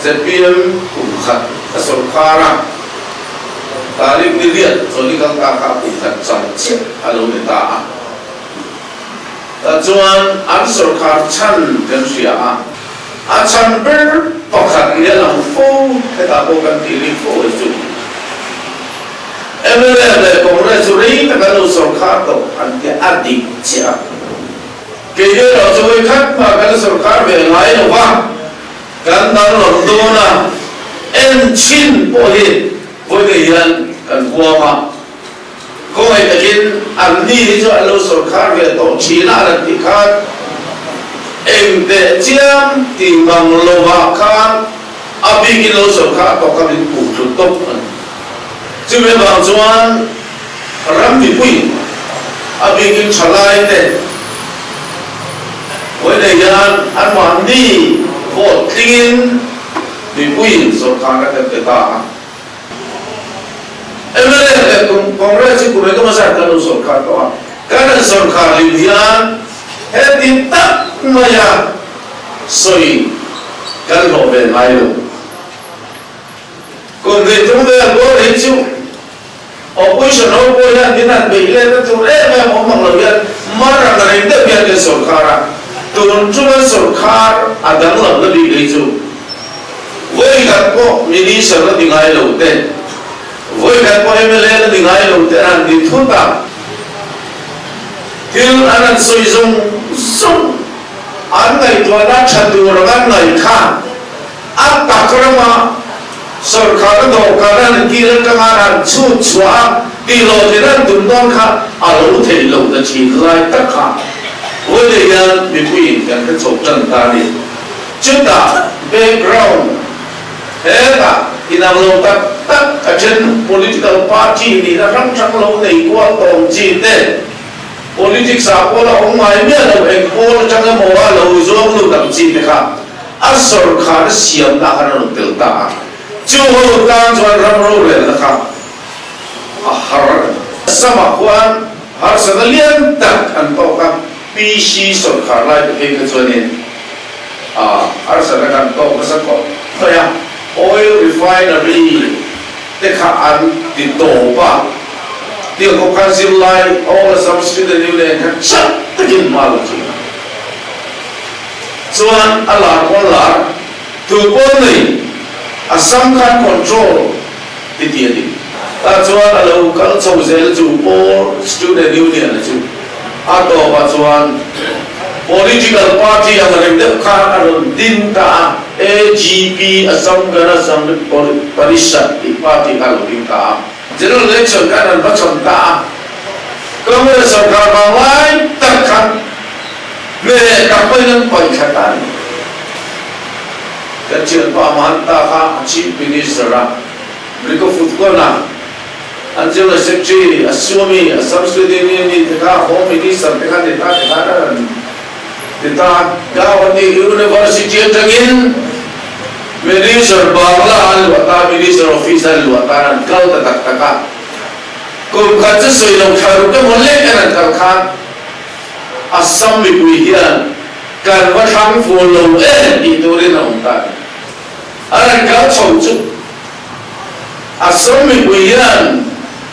ZPM kum khat a sawrkar a, Tariq ni riat chawlhi kal ta kha kum khat chang chiah a lo ni ta a. Tah chuan an sawrkar chhan kan hria a, a chhan ber pakhat ni a lang fo, hetah pawh kan tih rik fo hi chu mla leh Congress chu rei tak an lo sawrkar tawh an ti a dik chiah a. Kei erawh chu vawikhat mah kan sawrkar ve ngai lo va. Kan danglam dawn a, en chhin pawh hi vawiin hian kan huam a, khawngaih takin an ni hi chu an lo sawrkhar ve tawh thin a an tih khan eng teh chiam tih mang lovah khan a bikin lo sawrkhar tawh kha min puh thlu tawp a ni. Chumi avang chuan ram mipui a bikin thalai te vawiin hian anmahni vote tlingin mipuiin sawrkharna kan pe ta a. Mla leh Congress hi kum engemaw zat kan lo sawrkhar tawh a, kan han sawrkhar hlim hian heti tak maia sawi kan hlawh ve ngai lo. Kum hnih tum vel bawr hi chu Opposition ho pawh hian min han beih let na tur em em awm ang lo hian mar ang reng deuh hian kan sawrkhar a, tun chuan sawrkhar a danglam na bik hi chu vawi khat pawh Minister la ni ngai lo te, vawi khat pawh mla la ni ngai lo te an han ti thut a, thil an han sawi zawng zawng an ngaihtuahna tha tur ang an ngaih kha A tak rama sawrkharna dawhkan a han kir atanga an han chhut chhuah a, tih hlawhtlin an tum dawn kha a lo theih loh ta thin lai tak kha vawiin hian mipuiin kan hre chho tan ta a ni. Chutah background hetah inang lo tak tak a then political party nihna hrang hrang lo nei kual tawm chi te, politics ah pawh la awm ngai miah lo eng pawl atang emaw a lo zuang lut ang chi te kha A sawrkhar siamna khan a rawn tel ta a, chu ho tan chuan ram rorelna kha a har a ni. Sama khuan harsatna lian tak an tawk a, PC sawrkhar lai te phei kha chuanin a harsatna kha an tawk nasa khawp mai a, oil refinery te kha an ti tawp a, tiang khawp khan zirlai All Assam Student Union kha chak takin hma la thin a. Chuan a lar pawn lar, tu pawn nei, a sam khan control ti ti a ni. Tah chuan a lo kal chho zel chu Paul Student Union a chu a tawpah chuan political party ang reng deuh khan a rawn din ta a, AGP, Assam Gana Samrit Parishad tih party kha a lo ding ta a. General Election khan an va chhawn ta a, Congress sorkar vang lai tak khan Hmeh tak pawhin an paih thla ta a ni. Kan thianpa Mahanta kha a Chief Minister a, Rico Futkona, an General Secretary, a Swami, Assam State Union mi te kha Home Minister te kha ni ta te khan a rawn ti ta. Gauhati University atangin Minister Bangla an luah ta, Minister Office an luah ta, an kal ta tak tak a. Kum khat chu sawi lo thla ruk emaw lek an han kal khan, Assam mipui hian kan va thlang fuh lo em tih turin a awm ta a ni. A rawn kal chho chu Assam mipui hian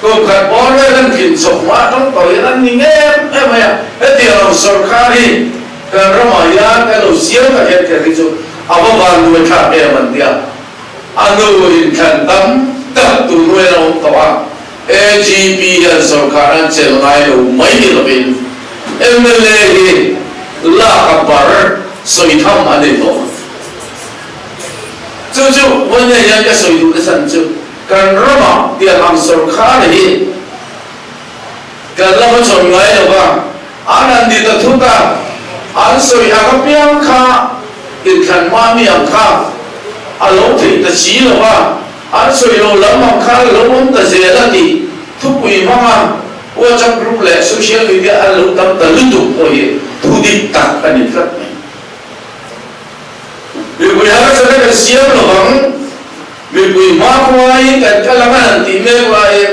kum khat bawr vel an thlin chho hma atang tawh hian an ni ngem em mai a, hetiang ang sawrkar hi kan ramah hian kan lo siam tak hian kher hi chu a va vanduai thlak em an ti a, a nu inthlan tam tak tur nuaiin a awm tawh a. AGP hian sorkar an chelh ngai lo mai ni lovin mla hi lak a bar sawi tham a nei tawh. Chu chu vawiin hian ka sawi duh te chhan chu kan ramah tiang ang sorkar hi kan la hmachhawn ngai lo va, an han ti ta thut a, an sawi ang apiang kha inthlan hma mi ang kha a lo theih ta si lo va. An sawi lo lam ang khan lo awm ta zel a tih thupui hmanga WhatsApp group leh social media an lo tam ta lutuk pawh hi thu dik tak a ni tlat mai. Mipui harsatna kan siam lo vang, mipui hma khuaiin kan kal ang a han tih mek laiin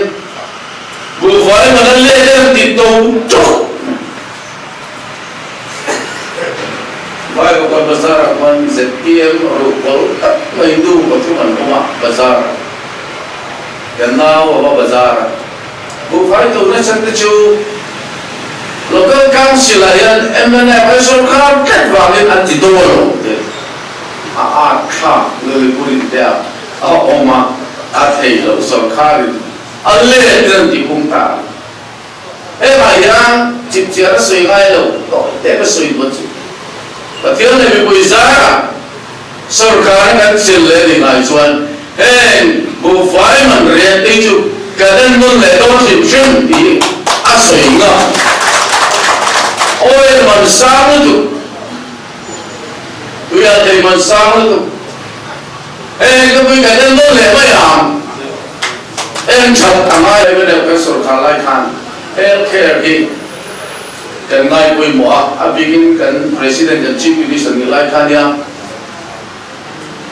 buhfai man an let em tih to tawk mai. Vaivakawn bazar-ah khuan zpm ruhkawl tak mai nu pathum an awm a, bazar kan nau a va bazar a. Buhfai to nasa te chu Local Council ah hian mnf an sorkar tlat vangin an ti dawn lo te a at thlak Lilipur in te ah a awm a, a thei lo sorkar in a let in an ti pung ta a. Hengah hian chipchiar a sawi ngai lo tawh te ka sawi dawn chu. Pathian leh mipui zarah sorkar kan chil leh ni ngai chuan heng buhfai man riat te chu kan en nawn leh dawn hrim hrim tih a sawi ngam. Oil man sang lutuk, tuiah thei man sang lutuk, heng te pawh hi kan en nawn leh mai ang. En that a ngai em em kan sorkar lai khan health care hi kan ngai pawimawh a, a bikin kan President kan Chief Minister nih lai khan nia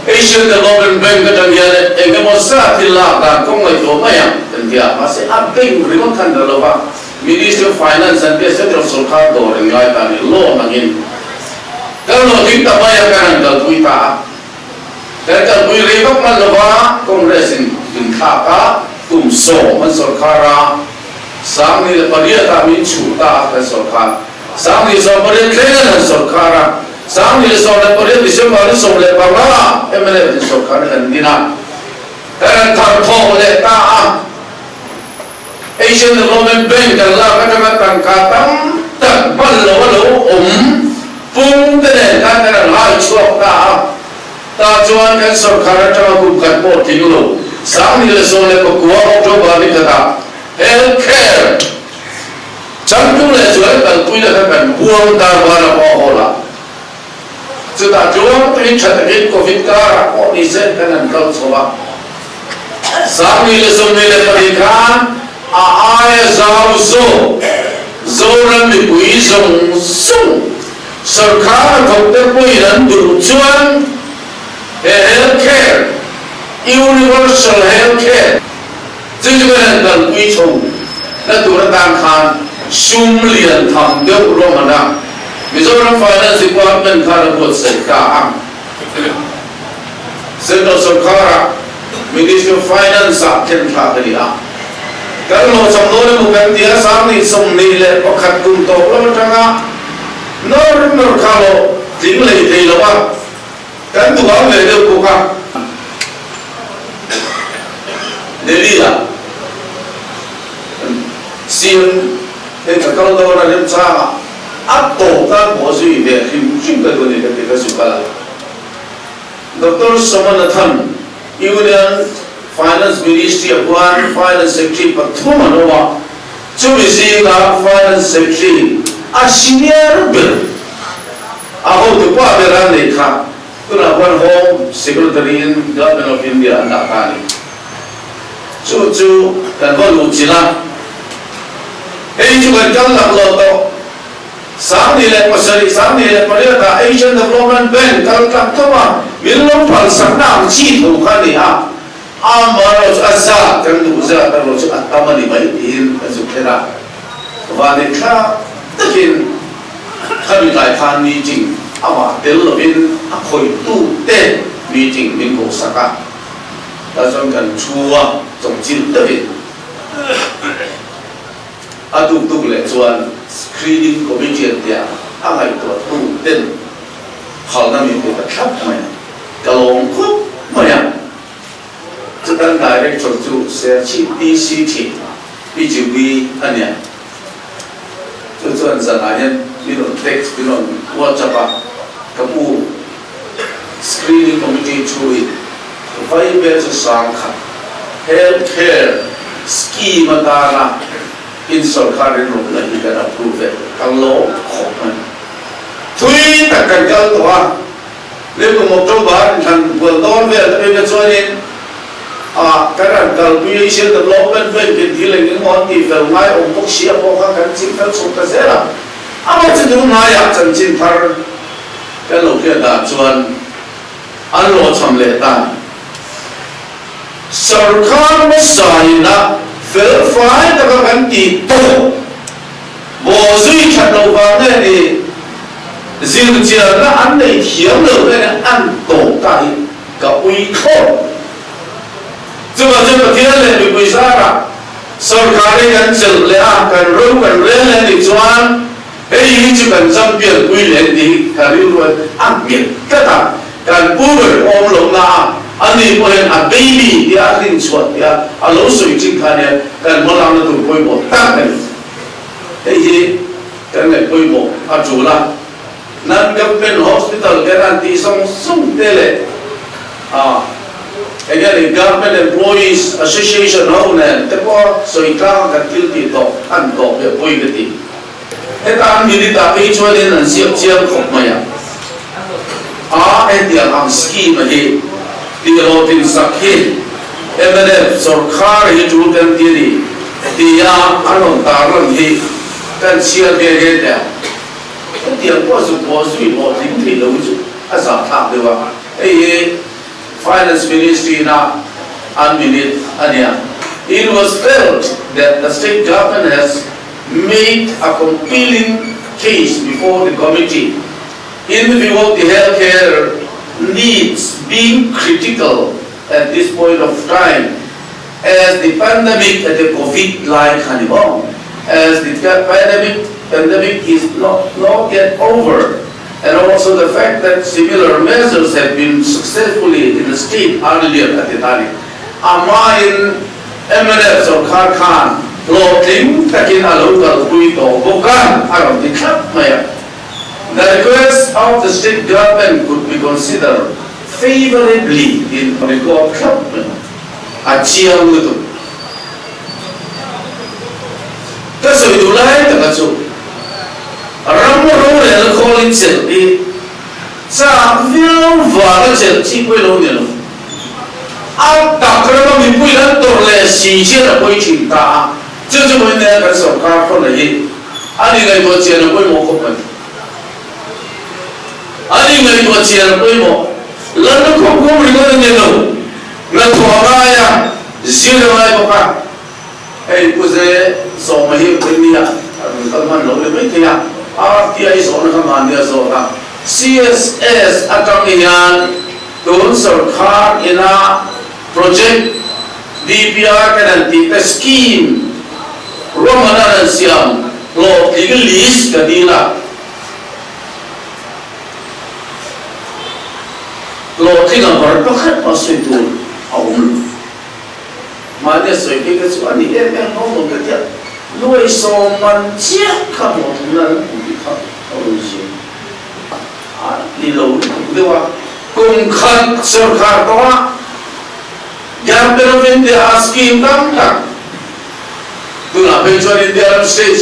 Asian Development Bank atang hian eng emaw zat hi lak dan kawng ngaihtuah mai ang kan ti a, mahse a bank ringawt khan dah lova Ministry of Finance an tia Central sorkar dawr in ngai ta ni loan angin kan lo ding ta mai a kan han kalpui ta a. Kan kalpui rei vak hman lova Congress in min thlak a, kum 10 an sorkar a, 2008 ah min chhuh ta a kan sorkar, 2018 thleng an han sorkar a, 2018 December ni 15 ah mnf in sorkar kan din a, kan han thar thawk leh ta a, Asian Development Bank kan lak atanga tangka tam tak hman lo a lo awm pung te nen khan kan han hai chhuak ta a, tah chuan kan sorkar atanga kum khat pawh tling lo 2019 October ni khatah Health Care changtlung leh zual kalpui na kha kan huang darbar a pawh a hawl a, chutah chuan tuin tha takin Covid karah pawh ni se kan han kal chho a. 2024 khan a aia zau zawk Zoram mipui zawng zawng sorkar thawkte pawhin an duh chuan he health care, universal health care, chu chu kan han kalpui chho na tur atan khan sum lian tham deuh ruahmana Mizoram Finance Department khan a buatsaih ta a. Central sorkara Ministry of Finance ah thlen thlak a ni a. Kan hlawhchham dawn emaw kan ti a, 2021 kum tawp lam atanga nawr nawr kha hlawh tling lei thei lo a, kan duham ve deuh bawk a. Delhi ah CM hei ka kal dawn a remchangah a tawp tan pawh zui ve hrim hrim ka duh a ni ka ti ka zu kal a. Doctor Somanathan, Union Finance Ministry a khuan Finance Secretary pathum an awm a, chumi zinga Finance Secretary a senior ber, a hotu pa ber an neih kha tunah khuan Home Secretary in Government of India an dah ta a ni. Chu chu kan va luh chilh a, hei chu kan kal laklawh tawh. 2007, 2008 ah Asian Development Bank kal tlang tho a, min lo phal sakna ang chi tho kha a ni a, amaherawh chu a zat kan duh zat erawh chu a tam a ni mai tiin ka zuk thlen a, vani thlak takin khami tlai khan meeting amah tel lovin a khawihtu te meeting min koh sak a, tah chuan kan thu a, chawpchilh deuhin. A tuk tuk leh chuan Screening Committee an tia a ngaihtuah tu ten phalna min pe ta thlap mai a, ka lawm khawp mai a. Chutan Director chu Serchhip DC thin Pi Jiwi a nia. Chu chuan zanah hian min rawn text, min rawn WhatsApp a, ka pu Screening Committee thu in Vaibel chu sang khat Health Care Scheme atana in sorkar rinrawmna hi kan approve e, ka lawm khawp mai. Thui tak kan kal tawh a, nikum October inthlan bual dawn vel te phei kha chuanin ah kan han kalpui Asian Development Bank in thil eng eng maw an tih fel ngai awm bawk si a pawh kha kan ching fel chho ta zel a, amah chu tun hnaiah chanchin thar kan lo hriat dan chuan An hlawhchham leh ta. Sorkar hmasa ina fel fai taka kan tih tawh bawhzui that loh vang nge ni? Zirchianna an nei thiam lo te nen an tawp ta hi ka ui thlawt. Chuvang chuan Pathian leh mipui zarah sorkar hi kan chelh leh a, kan ro kan rel leh anih chuan hei hi chu kan champion pui leh tih hi ka rilru a nghet tlat a, kan pu ber awm lohna a ani pawhin a baby tia a hrinchhuah tia a lo sawi thin kha nia kan hmalakna tur pawimawh tak a ni. Hei hi kan ngaih pawimawh a tul a, nan government hospital te an tih zawng zawng te leh ah eng nge ni government employees association ho nen te pawh sawi tlang a kan thil tih tawh an tawh hi a pawi ka ti. Heta an minute ah phei chuanin an ziak chiang khawp mai a, a hetiang ang scheme hi tih hlawhtlin sak hi mnf sawrkhar hi tul kan ti a ni tia an rawn tarlan hi kan chhiar nghe nghe teh ang. Hetiang pawh zuk pawh zui hlawhtling thei lo hi chu a zahthlak deuh a, hei hi Finance Ministry ina an minute a nia. It was felt that the state government has made a compelling case before the committee in view of the healthcare needs being critical at this point of time as the pandemic at the Covid lai kha ni maw as the pandemic pandemic is not not yet over and also the fact that similar measures have been successfully in the state earlier a ti ta ni. A hmain mnf sorkar khan hlawhtling takin a lo kalpui tawh bawk a, a rawn ti thlap mai a. The request of the state government could be considered favourably in record thlap mai a. A chiang lutuk. Ka sawi duh lai taka chu ram rorel khawlin chelh hi chak viau vanga chelh chi pawh ilo ni lo. A tak rama mipui an tawrh leh si hian a pawi thin ta a, chu chu vawiin nia kan sorkar khawn leh hi a ni ngaihtuah chian a pawimawh khawp mai. A ni ngaihtuah chian a pawimawh. Lalna khawpkhawm ringawt a ni lo. Hnathawh a ngai a, zir a ngai bawk a. Hei Pu Ze Sawma hi Rinnia a rawn kal hman lo leh mai thei a, RTI zawhna kha mahni a zawt a. CSS atang hian tun sorkar ina project DPR kan han tih te scheme ruahman an han siam hlawhtling list ka dil a. Hlawhtling a bar pakhat pawh sawi tur a awm lo. Mahni a sawi phei kha chu a ni em em lo maw ka tia, nuai sawman chiah kha maw thumna an hmu tih kha a rawn zir a ni lo lutuk deuh a. Kum khat sorkar tawha Government of India a scheme tam tak tunah phei chuan India ram state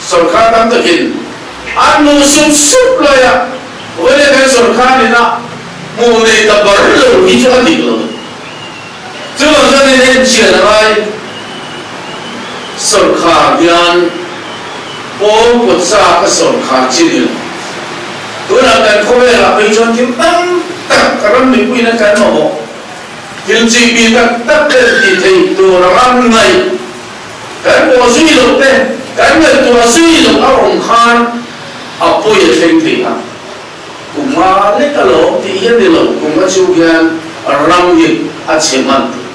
sorkar tam takin an hmu sup sup lai a, vawiin kan sorkar ina hmuh nei ta bar lo hi chu a dik lo. Chuvang chuan in enchian a ngai sorkar hian pawl kawt chak a sorkar chi ni lo. Tunah kan khawvelah phei chuan thil tam tak ram mipuiin a kan mamawh thil chi bi tak tak te tih theih tur a ram ngaih Kan pawh zui loh te, kan ngaihtuah zui loh a awm khan a pawi a thleng thei a. Kum nga lek a lawm tih hi a ni lo, kum nga chhung hian ram hi a chhe hman thei.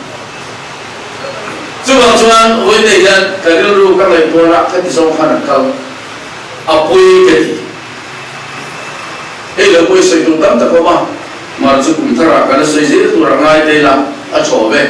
Chuvang chuan vawiin hian ka rilru ka ngaihtuahna ka ti zawng khan an kal a pawi ka ti. Hei lo pawi sawi tur tam tak awm a, mar chu kum tharah kan la sawi zel tur a ngai ta ila a thaw ve.